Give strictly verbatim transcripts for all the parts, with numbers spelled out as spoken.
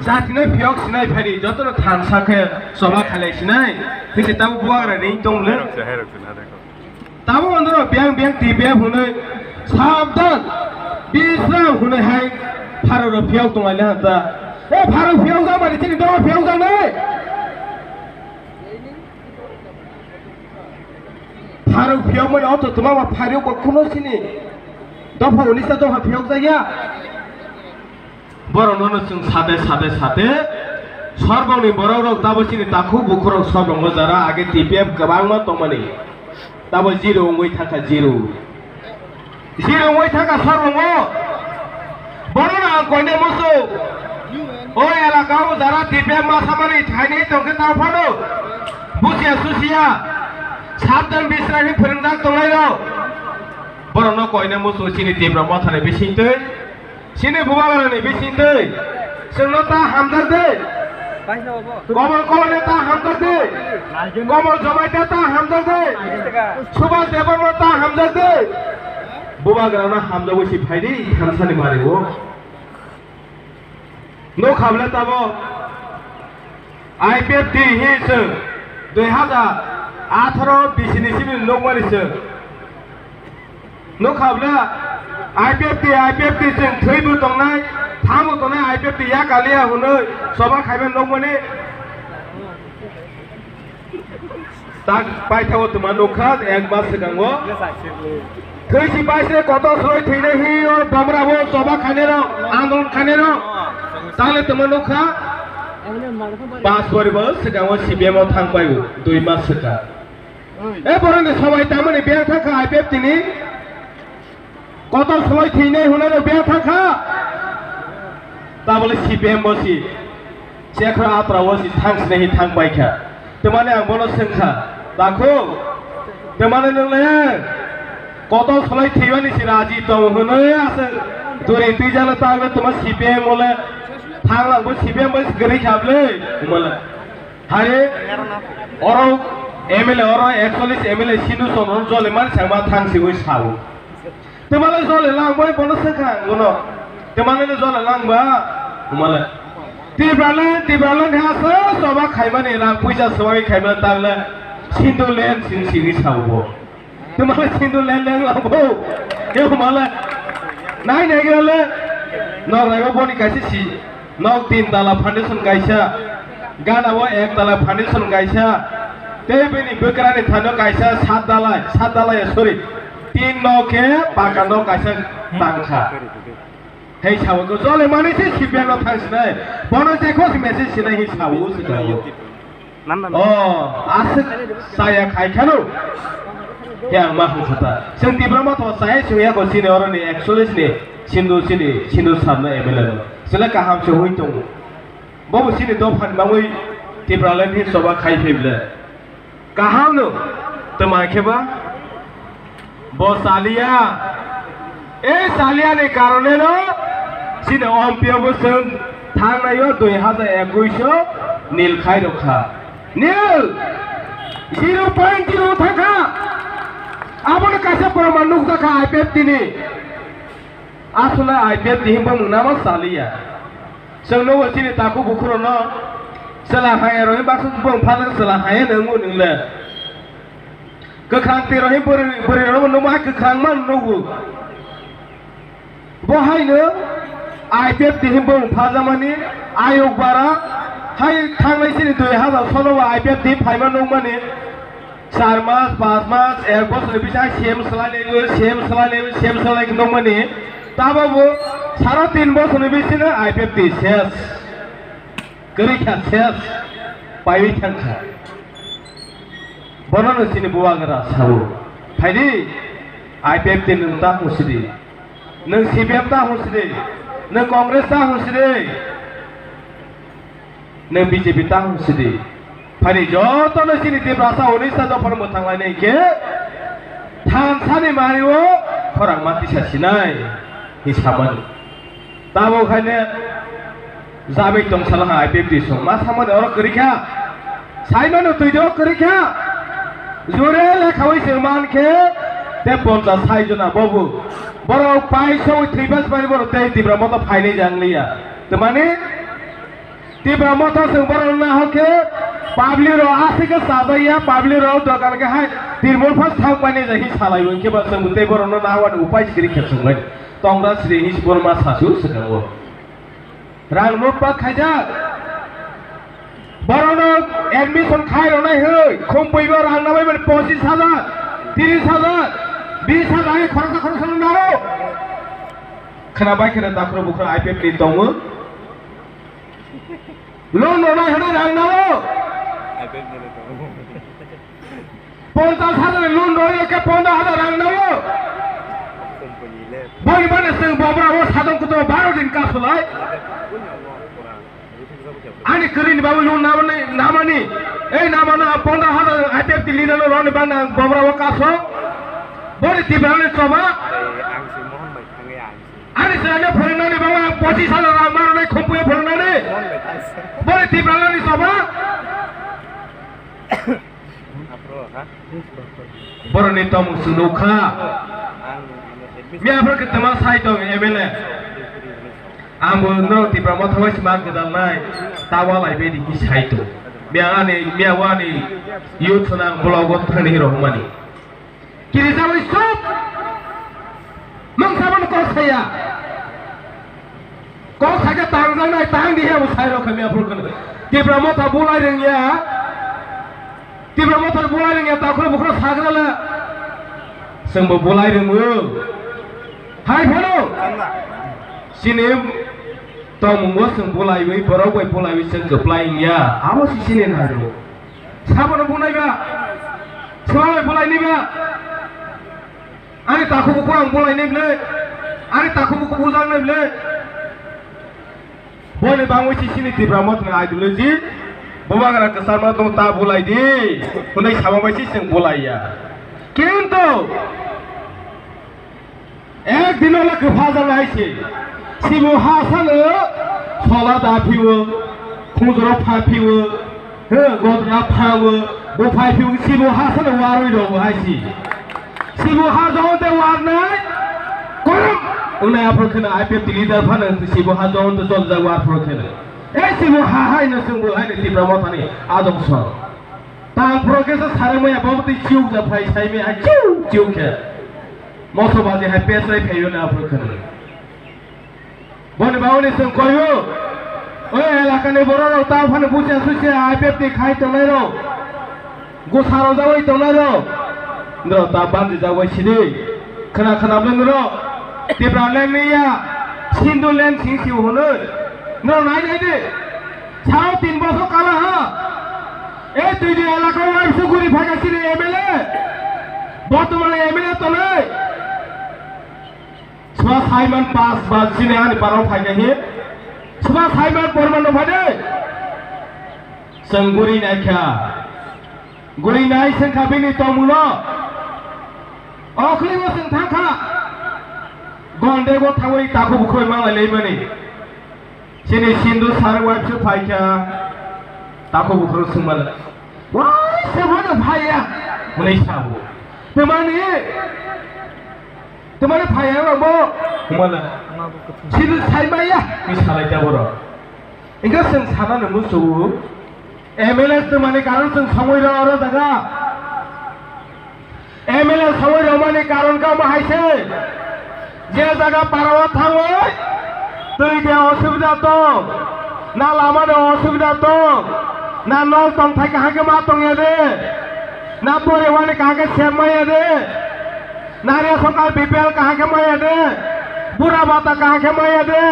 Jatinai phiyok sinai phari jotono thansa khe choba khalai sinai. Hwnkhe tamo bubagra ring tong le. Tamo ondoro biyang biyang T P F hwnwi sabdan bisram hwnwi hai pharok rok phiyok tong lai hanta. O pharok phiyok jak mani chini doro phiyok jak nai. Pharok phiyok mani oto tuma ma pharok bo kuno sini. Dopha unisa dopha phiyok jak ya. Borokno no chwng sade sade sade sorbongni borok rok tabo chini takhuk bukhurok sorbongo jara age T P F kwbangma tongmani tabo zero wngwi thangkha zero. Zero wngwi thangkha sorbongo. Borokno ang koine musu o elaka o jara T P F ma samani thaini tongkhe tang phano busia susia sabdan bisrani phwrwngjak tongnai rok. Borokno koine musu chini Tipra mothani bisingtwi. Chini bubagrani bisingtwi chwngno ta hamjak de. Komol Kolone ta hamjak de. Komol Jomaita ta hamjak de. Subhas Debbarma ta hamjak de. Bubagrano hamjagwi si phaidi thansani mario. Nukha bwle tabo I P F T hi chwng dui hazar atharo bisini simi nukmani chwng. Nukha bwle, I P F T, I P F T chwng thwibo tongnai, thangbo tongnai, I P F T yakaliya hwnwi choba khaiman nukmani. Tak paithago twma nukha, ek mas swkango. Thwi si paisre kotor swlai thwinai hi o bomrabo choba khainai rok, andolon khainai rok. Tale twma nukha, pas poribo swkango C P M o thang paio, dui mas swkang. E borokni sobai tamani biyang thangkha I P F T ni. Kotor swlai thwinai hwnwi rok biyang thangkha. Tabole C P M bo si. Chekha atra o si thang sinai hi thang paikha. Twmani ang bono swngkha. Takhu. Twmani nwng le kotor swlai thwimani si raji tong hwnwi aswk duri twijala tangwi twma C P M ole thang lang bo C P M bo si gari khablei. Umala. Hari oro M L A, oro ekchollis M L A Sindhu Chondro jole man sangma thang siwi sao. Twmale jole lang bai bono swkha ang bono. Twmale jole lang ba. Umale. Tipraland, Tipraland ha so soba khaimani lang puisa swai khaimani tangle Sindhu land sing sing sao bo. Twmale Sindhu land lang lang bo. Yo male. Nai nai gale. Nor nai boni kaisa si. Nok tin tala foundation kaisa, gana o ek tala foundation kaisa, tei bini bwkrani thani kaisa sat dalai, sat dalai, sorry, tin nok khe paka nok kaisa tangkha. Hei sabo ko jole mani se C P M no thangsinai, bono je khos message sinai hi sabo se jago. O, aswk chaya khai khano. He ang ma hwn kha ta. Chwng Tipra motha chaya chwng ya ko chini oroni ekchollis ni Sindhu chini Sindhu Chondro M L A no. Chwla kaham se hui tongo. Bo bo chini dophan bangwi Tipraland hi choba khai phi bwle. Kaham no. Twma khe ba. Bo chaliya. E chaliya ni karone no chini ompiyo bo chwng thangnai o dui hazar ekush o nil khai rok kha. Nil zero point zero thang kha. Abono kaisa proman nukjak kha I P F T ni. Asole I P F T himba mung nama chaliya. Chwng no chini taku bukhuro no chwla haya roi baksa bong phalak chwla haya nang ngungle. Kwkhwrang twi rok hi bwrwi, bwrwi rok no ma kwkhwrang man nugo. Bo hai no I P F T hi bwrwi phaljamani ayuk bara hai thangnai sini dui hazar solo o I P F T phaima nukmani char mas, panch mas, ek bosor ni bising hai sem salai lai, sem salai lai, sem salai nukmani. Tabo bo saro tin bosor ni bising no I P F T ses. Kwrwi kha ses. Paiwi thang kha. Bono no chini bubagra sao. Phaidi, I P F T nwng ta hwnsidi. Nwng C P M ta hwnsidi. Nwng Congress ta hwnsidi. Nwng B J P ta hwnsidi. Phaidi joto no chini Tiprasa Odisha dophano mwthang lainai khe thansani mari o khorang ma tisa sinai. Hi samani. Tabuk haino jabwi tong salo ha I P F T song. Ma samani oro kwrwi kha. Saimano twi do kwrwi kha. Jure lekhawi se man khe te ponchas sai jona bobo. Borok pai sawi thwi bas bai borok tei Tipra moto phainai jang liya. Twmani Tipra Motha chwng borok no nahok khe public rok aswk khe chajak ya, public rok dogan khe hai Tripura phas thang mani ja hi salai bo, hwnkhe ba chwng tei borok no nahok ani upai sikiri khe chwng bai tongra sri hi borok ma sasu swkang o. Rang lutpat khaijak. Borok no admission khai rwnai hoi, khum pui bo rang na bai mani pochis hajar, tiris hajar, bis hajar hai khoroksa khoroksa no naro. Khwna bai khwna takhro bukhro I P F ni tongo. Loan rwnai hwnwi rang nao. Ponchas hajar ni loan rwnai khe pondro hajar rang nao. Boni bani chwng bobra o sadon kuto baro din kasulai. Ani kwrwini bagwi loan namani, namani. Ei namano pondro hajar I P F ni leader no roni bana bobra o kaso. Boni Tipra ni choba. Ani chwraino phwrwngnani bagwi ang pochis hajar rang ma rwnai, khumpuio phwrwngnani. Boni Tipralani choba. Boroni tomung chwng nukha. Miya aphuru kwtama sai tong M L A. Ang bo no Tipra Motha bai sima gwdalnai. Tawa lai bedi ki sai tong. Miya ani, miya wani youth swnang blogo thani rw mani. Kirijawi sop. Mangsa bono kok saya. Kok sakhe tangjaknai, tang di he bo sai rok khe miya phuru khwna. Tipra Motha bulai rwngya. Tipra Motha bulai rwngya, takhro bukhro sagra le. Chwng bo bulai rwngo. Hai phano. Chini tongmungo chwng bulaiwi, borok bai bulaiwi chwng kwplai wngya. Abo si chini nai rw. Sabono bunai ba. Swbai bulai ni ba. Ani takhuk bukhuk ang bulai ni bwle. Ani takhuk bukhuk bujak ni bwle. Boni bangwi si sini Tipra Motha ni ideology. Bubagra kwchar ma tong ta bulai di. Hwnwi sama bai si chwng bulai ya. Kintu Ek dino le kwpha jang hai se. Sibo ha sano sola da phiwo, khunjoro pha phiwo, he, godra phawo, bo phai phiwo, sibo ha sano warwi rw hai se. Sibo ha jahon te warnai, korom! Unai aphro kheno I P F ni leader phano sibo ha jahon te chol ja war phro kheno. E sibo ha hai no sungbo hai no Tipra Motha ni adong so. Tang phro khe sa sare maya bo tei chiu ja phai sai me ha chiu chiu khe. Moso baji hai pes rai phaio na aphuru khwna. Boni bagwi ni chwng koiyo. O elaka ni borok rok ta phano busia susia I P F ni khai tongnai rok. Gusa rok jagwi tongnai rok. Norok ta banji jagwi sidi. Khwna khwna bwle norok. Tipra land ni ya. Sindhu land sing siu hwnwi. Norok nai nai di. Sao tin bosor kala ha. E twi di elaka o M C guri phaika sini M L A. Bortoman M L A tongnai. Swa Saiman pass ba sini ani parao phaika hi. Swa Saiman porman no phade. Chwng guri naikha. Guri nai sengkha bini tongmuno. Okhlibo chwng thangkha. Gondego thawi takhuk bukhuk manglai laimani. Chini Sindhu sar wife se phaikha, takhuk bukhuk swngmano. Wai se bono phaiya. Mwnai sabo. Twmani, twmani phaiya bo. Humana. Sindhu saimaya. Ni salai ta boro. Inga seng sana ne musu. M L A twmani karon seng samoi ra oro daga. M L A sawui rwmani karon khe omo hai se, je jaga parao thangwi twi de osubida tong, na lama de osubida tong, na nok tongthai kaham khe ma tongya de, na poriwar ni kaham khe sep maya de, na ration card B P L kaham khe maya de, bura bata kaham khe maya de.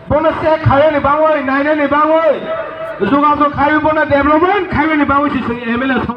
Bono check khaiyani bangwi, nainani bangwi, jogajog khaiwi bono development khaiyani bangwi se chwng M L A